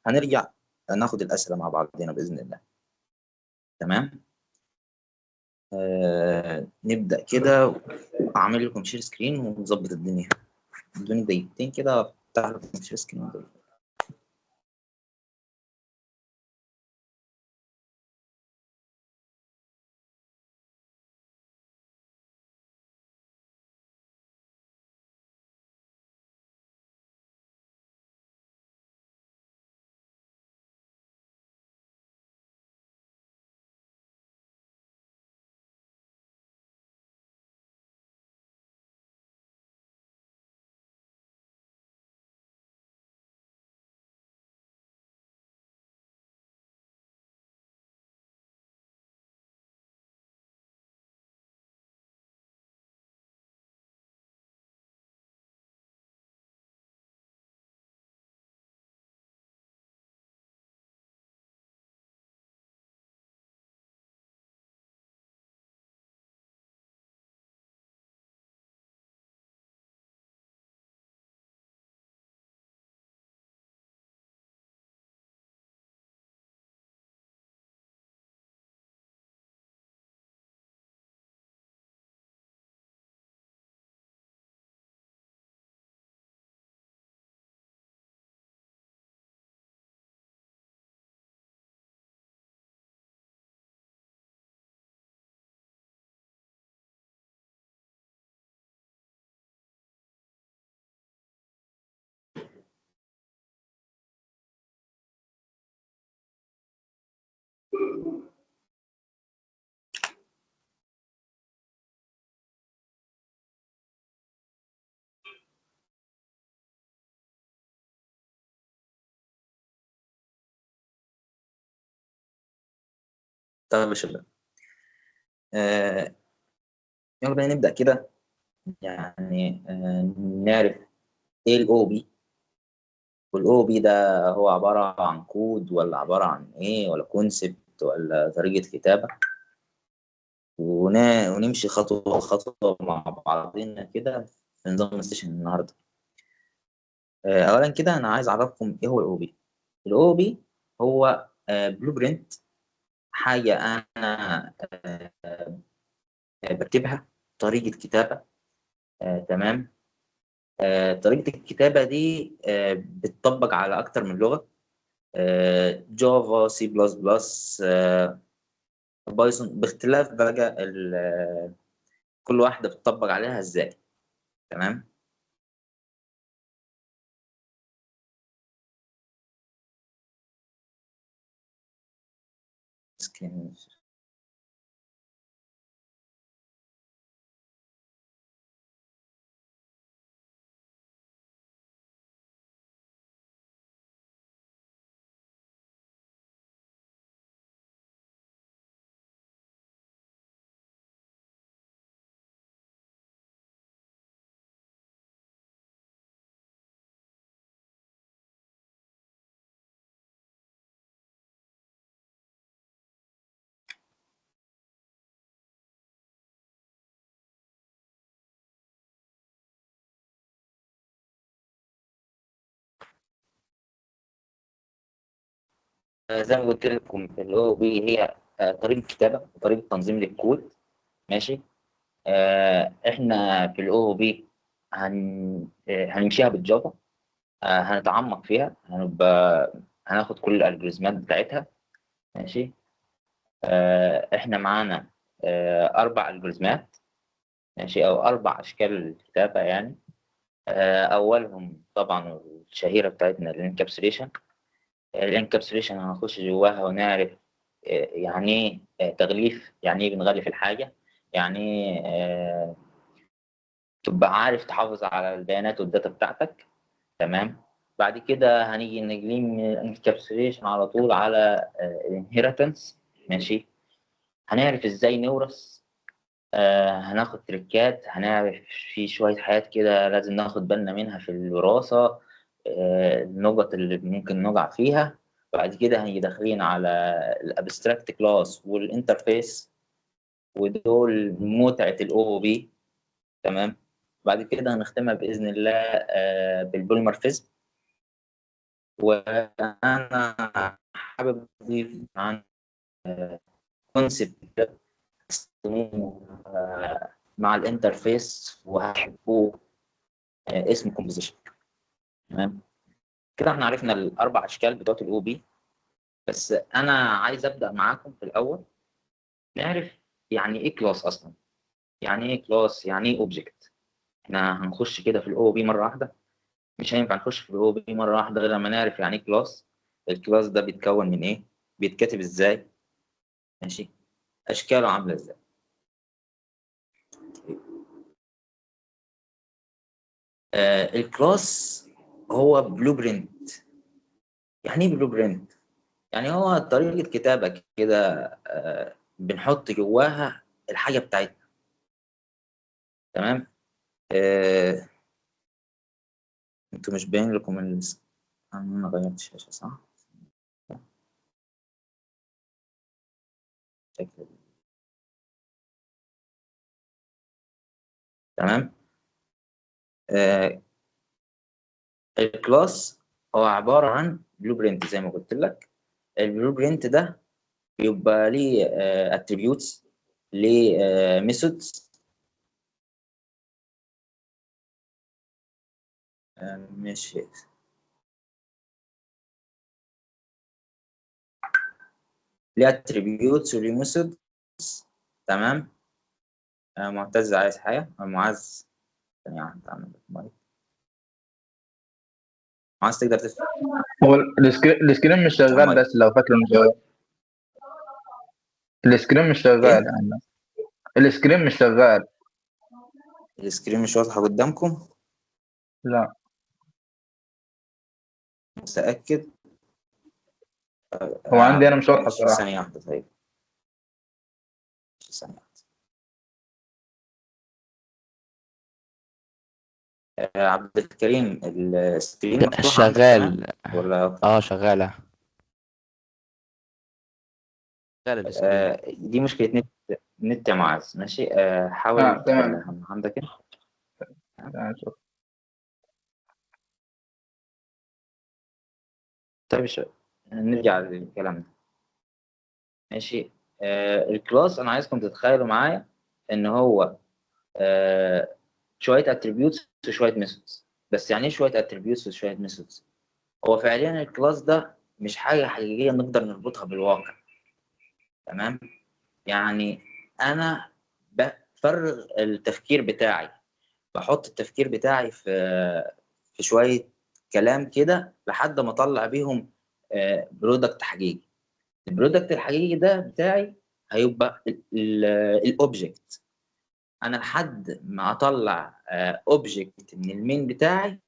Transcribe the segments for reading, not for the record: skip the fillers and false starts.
هنرجع ناخد الاسئلة مع بعضنا باذن الله. تمام. نبدا كده، اعمل لكم share screen ونظبط الدنيا. ادوني دقيقتين كده افتح لكم share screen ونظبط. طيب يا شباب، يلا بينا نبدأ كده. نعرف ايه ال OOP، وال OOP ده هو عبارة عن كود ولا عبارة عن ايه، ولا concept ولا طريقة كتابة، ونمشي خطوة خطوة مع بعضنا كده في نظام ال session النهاردة. أولاً كده أنا عايز أعرفكم إيه هو ال OOP. ال OOP هو blueprint، حاجة أنا بكتبها، طريقة كتابة. تمام. طريقة الكتابة دي بتطبق على أكتر من لغة، Java، C plus plus، Python، باختلاف بقى كل واحدة بتطبق عليها إزاي. تمام. سكرين. زي ما قلت لكم ال OOP هي طريقة كتابة وطريقة تنظيم للكود. ماشي. احنا في ال OOP هنمشيها بال Java، هنتعمق فيها، هناخد كل ال algorithmات بتاعتها. ماشي. احنا معانا 4 algorithmات، ماشي، او 4 اشكال الكتابة يعني. اولهم طبعا الشهيرة بتاعتنا ال encapsulation. ال encapsulation هنخش جواها ونعرف يعني ايه تغليف، يعني ايه بنغلف الحاجة، يعني ايه تبقى عارف تحافظ على البيانات وال data بتاعتك. تمام. بعد كده هنيجي نجلي من ال encapsulation على طول على ال inheritance. ماشي. هنعرف ازاي نورث، هناخد trickات، هنعرف في شوية حاجات كده لازم ناخد بالنا منها في الوراثة، النقط اللي ممكن نقع فيها. بعد كده هنيجي داخلين على ال abstract class وال interface، ودول متعة ال OOP. تمام. بعد كده هنختمها بإذن الله بال polymorphism، وانا حابب اضيف عن concept مع ال interface وهحبوه، اسمه composition. تمام كده احنا عرفنا الاربع اشكال بتوع ال OOP. بس انا عايز ابدا معاكم في الاول نعرف يعني ايه class اصلا، يعني ايه class، يعني ايه object. احنا هنخش كده في ال OOP مرة واحدة، مش هينفع نخش في ال OOP مرة واحدة غير لما نعرف يعني ايه class. ال class ده بيتكون من ايه، بيتكتب ازاي، ماشي، اشكاله عامله ازاي. ال class هو blueprint. يعني ايه blueprint؟ يعني هو طريقه كتابه كده، بنحط جواها الحاجة بتاعتنا. تمام. انتوا مش باين لكم انا غيرت الشاشة صح؟ شكل. تمام. ال class هو عبارة عن blueprint زي ما قلت لك. ال blueprint ده بيبقى ليه attributes، ليه methods. ماشي. ليه attributes وليه methods. تمام. معتز عايز حاجة؟ معاذ، ثانية واحدة أعمل لك مايك. معاذ تقدر تفتح؟ هو ال screen مش شغال، بس لو فاكره مش شغال. ال screen مش شغال. يعني ال screen مش شغال. ال screen مش واضحة قدامكم؟ لا. متأكد؟ هو عندي أنا مش واضحة بصراحة. ثانية واحدة. طيب ثانية واحدة. عبد الكريم ال screen مفتوح عندك؟ شغال. ولا شغالة. شغالة ال screen. دي مشكلة نت يا معاذ. ماشي. حاول تحلها من عندك. تمام. طيب شباب نرجع للكلام ده. ماشي. ال class انا عايزكم تتخيلوا معايا ان هو شوية attributes وشوية methods. بس يعني ايه شوية attributes وشوية methods؟ هو فعليا ال class ده مش حاجة حقيقية نقدر نربطها بالواقع. تمام. يعني انا بفرغ التفكير بتاعي، بحط التفكير بتاعي في شوية كلام كده لحد ما اطلع بيهم product حقيقي. ال product الحقيقي ده بتاعي هيبقى ال object. انا لحد ما اطلع object من ال main بتاعي،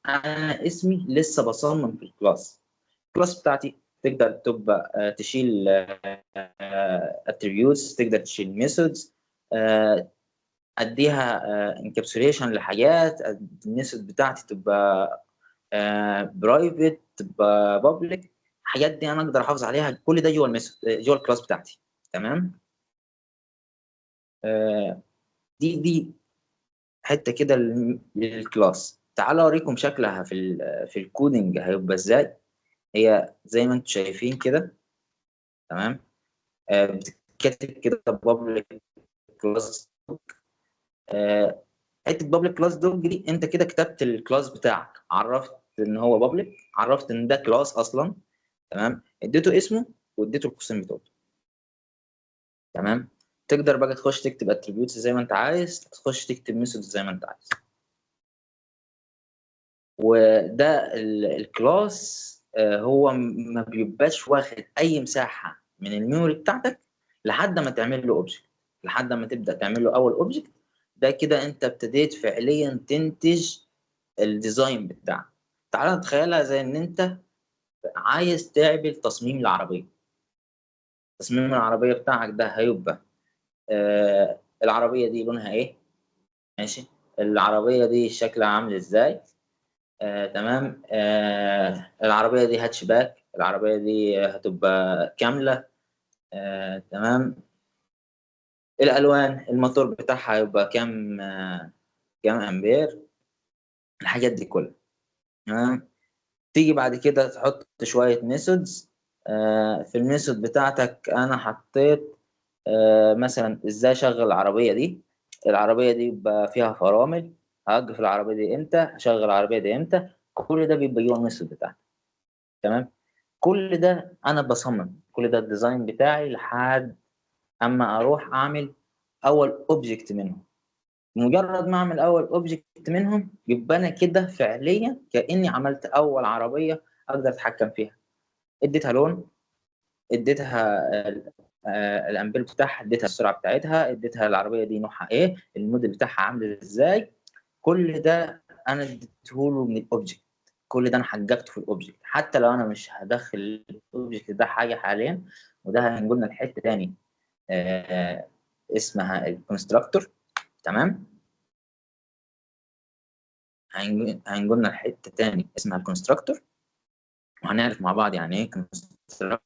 انا اسمي لسه بصمم في ال class. ال class بتاعتي تقدر تبقى تشيل attributes، تقدر تشيل methods، اديها encapsulation لحاجات، ال method بتاعتي تبقى private، تبقى public. الحاجات دي انا اقدر احافظ عليها، كل ده جوه ال method، جوه ال class بتاعتي. تمام. دي حتة كده لل class. تعالوا اوريكم شكلها في ال coding هيبقى ازاي. هي زي ما انتم شايفين كده. تمام. بتتكتب كده public class dog. حتة public class dog دي انت كده كتبت ال class بتاعك، عرفت ان هو public، عرفت ان ده class اصلا. تمام. اديته اسمه واديته القوسين بتوعته. تمام. تقدر بقى تخش تكتب attributes زي ما انت عايز، تخش تكتب methods زي ما انت عايز. وده ال class، هو ما بيبقاش واخد اي مساحة من ال memory بتاعتك لحد ما تعمل له object، لحد ما تبدا تعمل له اول object. ده كده انت ابتديت فعليا تنتج ال design بتاعك. تعالى نتخيلها زي ان انت عايز تعمل تصميم العربية. تصميم العربية بتاعك ده هيبقى العربية دي لونها ايه، ماشي، العربية دي شكلها عامل ازاي، تمام، العربية دي هاتشباك، العربية دي هتبقى كاملة، تمام، الالوان، الموتور بتاعها هيبقى كام امبير، الحاجات دي كلها. تمام. تيجي بعد كده تحط شوية methods. في ال method بتاعتك انا حطيت مثلا ازاي اشغل العربية دي. العربية دي بيبقى فيها فرامل، هوقف العربية دي امتى، هشغل العربية دي امتى، كل ده بيبقى جوه ال method بتاعتي. تمام. كل ده انا بصمم، كل ده ال design بتاعي لحد اما اروح اعمل اول object منهم. مجرد ما اعمل اول object منهم يبقى انا كده فعليا كاني عملت اول عربية اقدر اتحكم فيها. اديتها لون، اديتها الامبير بتاعها، اديتها السرعة بتاعتها، اديتها العربية دي نوعها ايه، الموديل بتاعها عامل ازاي. كل ده انا اديته من ال object، كل ده انا حققته في ال object. حتى لو انا مش هدخل ال object ده حاجة حاليا، وده هنقولنا لحته تاني اسمها ال constructor. تمام. هنقولنا لحته تاني اسمها ال constructor، وهنعرف مع بعض يعني ايه constructor،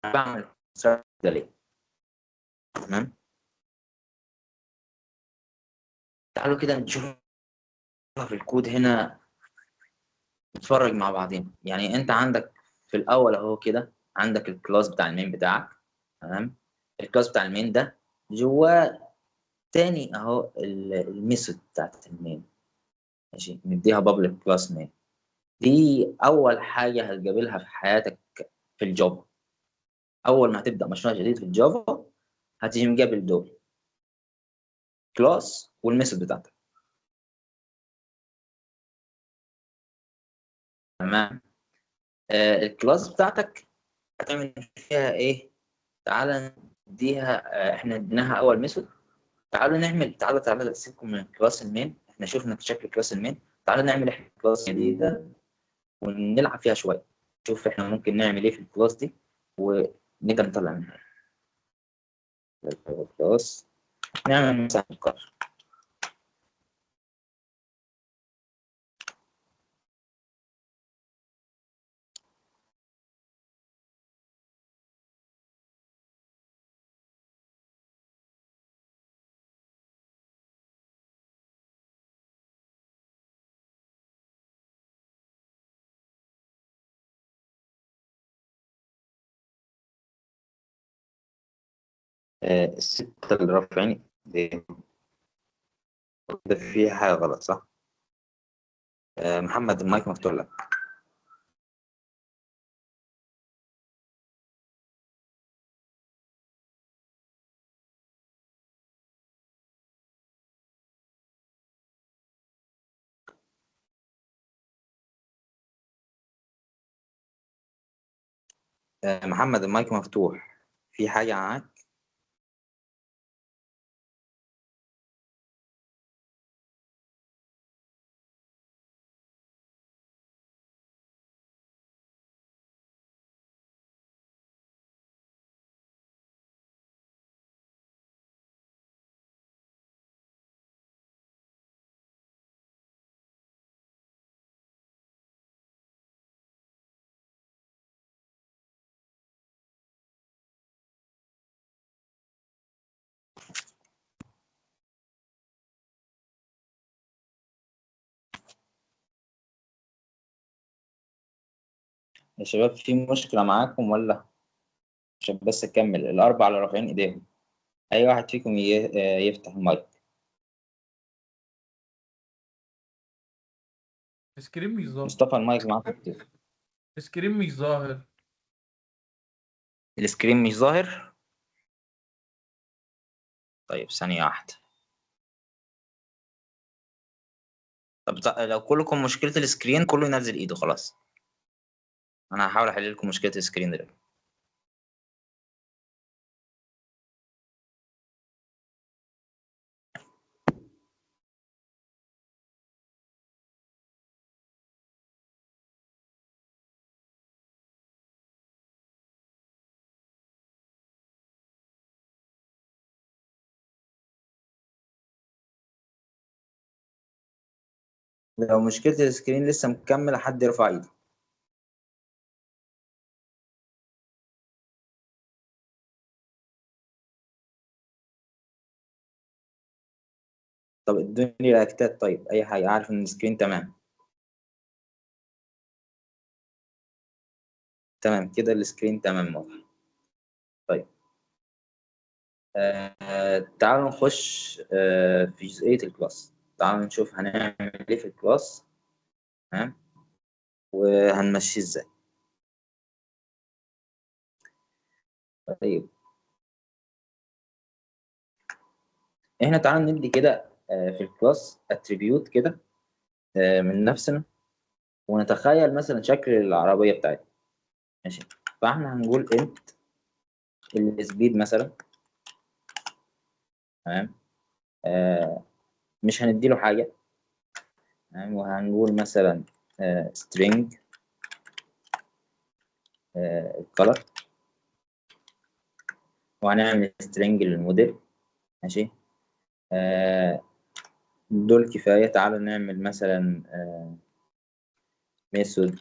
بعمل constructor ده ليه. تمام. تعالوا كده نشوف في الكود هنا، نتفرج مع بعضين. يعني انت عندك في الاول اهو كده عندك ال class بتاع ال main بتاعك. تمام. ال class بتاع ال main ده جواه تاني اهو ال method بتاعت ال main، ماشي، نديها public class main. دي اول حاجة هتقابلها في حياتك في ال Java. اول ما هتبدا مشروع جديد في ال Java هتيجي مقابل دول، class وال method بتاعتك. تمام. ال class بتاعتك هتعمل فيها ايه؟ تعالى نديها، احنا اديناها اول method. تعالوا نعمل، تعالوا سيبكم من class ال main، احنا شفنا شكل class ال main. تعالوا نعمل احنا class جديدة ونلعب فيها شوية، نشوف احنا ممكن نعمل ايه في ال class دي ونقدر نطلع منها class. نعمل مثلا car. الستة اللي رافعين ايديهم ده في حاجة غلط صح؟ محمد المايك مفتوح لك. محمد المايك مفتوح، في حاجة معاك؟ يا شباب في مشكلة معاكم ولا؟ عشان بس أكمل، الأربعة اللي رافعين إيديهم، أي واحد فيكم يفتح المايك. ال screen مش ظاهر. مصطفى المايك معاك مفتوح. ال screen مش ظاهر. ال screen مش ظاهر؟ طيب ثانية واحدة. طب لو كلكم مشكلة ال screen كله ينزل إيده خلاص. أنا هحاول أحل لكم مشكلة ال screen دلوقتي. لو مشكلة ال screen لسه مكملة حد يرفع ايده. طب ادوني رياكتات. طيب اي حاجة، عارف ان ال screen تمام. تمام كده ال screen تمام واضح. طيب تعالوا نخش في جزئية ال class. تعالوا نشوف هنعمل ايه في ال class، تمام، وهنمشيه ازاي. طيب احنا تعالوا ندي كده في ال class attribute كده من نفسنا، ونتخيل مثلا شكل العربية بتاعتنا. ماشي، فاحنا هنقول int ال speed مثلا، تمام، مش هنديله حاجة، تمام، وهنقول مثلا string color، وهنعمل string للموديل. ماشي، دول كفاية. تعالوا نعمل مثلا method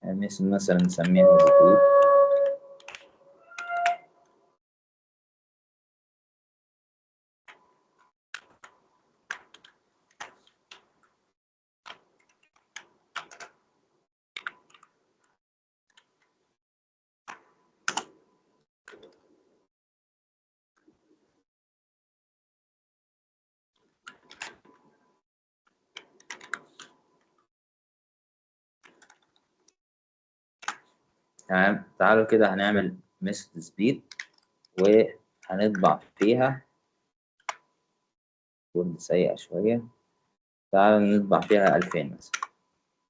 method مثلا نسميها speed. تمام، تعالوا كده هنعمل method speed وهنطبع فيها كود سيئة شوية. تعالوا نطبع فيها 2000 مثلا.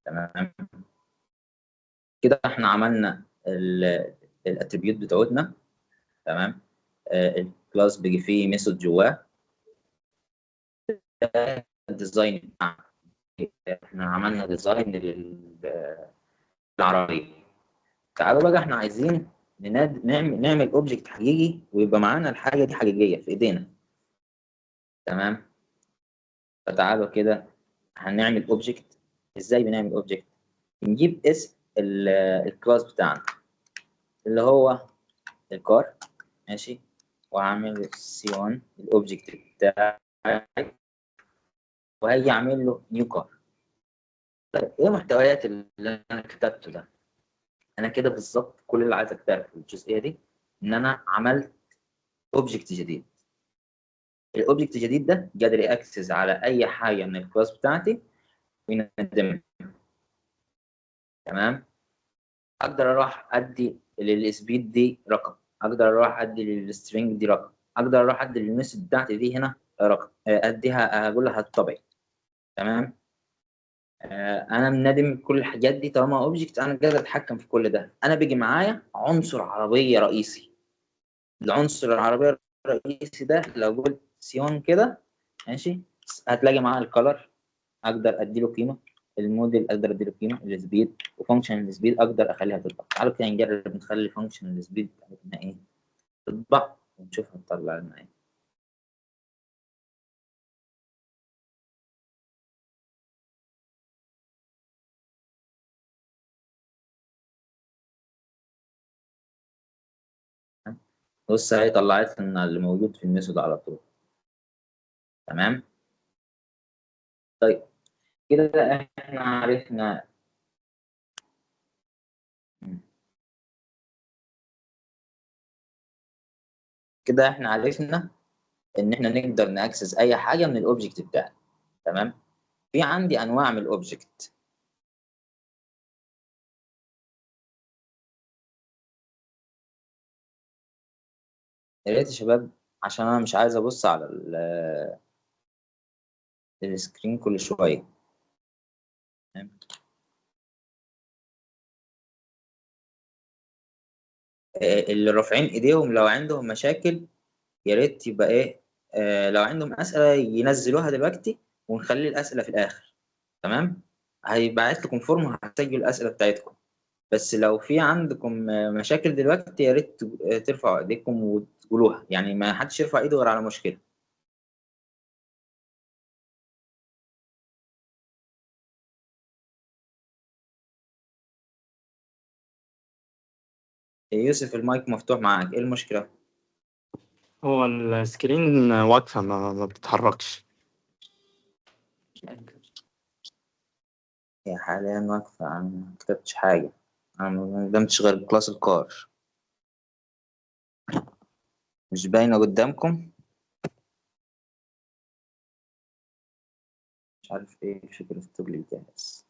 تمام كده احنا عملنا ال attribute بتاعتنا. تمام، ال class بيجي فيه method جواه ال design بتاعنا. احنا عملنا design للعربية. تعالوا بقى احنا عايزين نعمل object حقيقي ويبقى معانا الحاجة دي حقيقية في ايدينا. تمام، فتعالوا كده هنعمل object. ازاي بنعمل object؟ نجيب اسم ال class بتاعنا اللي هو ال car، ماشي، وهعمل C1 ال object بتاعي، وهاجي اعمل له new car. طيب ايه محتويات اللي انا كتبته ده؟ انا كده بالظبط كل اللي عايزك تعرفه في الجزئية دي ان انا عملت object جديد. ال object الجديد ده قادر ي access على اي حاجة من ال class بتاعتي ويندمها. تمام، اقدر اروح ادي لل speed دي رقم، اقدر اروح ادي لل string دي رقم، اقدر اروح ادي لل method بتاعتي دي هنا رقم، اديها اقول لها الطبيعي. تمام، انا منادم كل الحاجات دي طالما object انا قادر اتحكم في كل ده. انا بيجي معايا عنصر عربية رئيسي. العنصر العربية الرئيسي ده لو قلت C1 كده، ماشي، هتلاقي معاه ال color اقدر ادي له قيمة، الموديل اقدر ادي له قيمة، ال speed و function ال speed اقدر اخليها تطبع. تعالوا كده نجرب نخلي function ال speed بتاعتنا ايه تطبع ونشوف هتطلع لنا ايه. بص اهي طلعت لنا اللي موجود في ال method على طول. تمام، طيب كده احنا عرفنا كده احنا عرفنا ان احنا نقدر ن access اي حاجة من ال object بتاعنا. تمام، في عندي انواع من ال object. يا ريت يا شباب عشان انا مش عايز ابص على ال screen كل شوية. تمام، اللي رافعين ايديهم لو عندهم مشاكل يا ريت يبقى ايه، لو عندهم اسئلة ينزلوها دلوقتي ونخلي الاسئلة في الاخر. تمام، هيبعت لكم form وهتسجلوا الاسئلة بتاعتكم، بس لو في عندكم مشاكل دلوقتي يا ريت ترفعوا ايديكم وتقولوها، يعني ما حدش يرفع ايده غير على مشكلة. يوسف المايك مفتوح معاك، ايه المشكلة؟ هو ال screen واقفة ما بتتحركش. هي حاليا واقفة، أنا ما كتبتش حاجة، أنا ما قدمتش غير class ال car. مش باينة قدامكم؟ مش عارف ايه فكرة ال toggle الجاهز.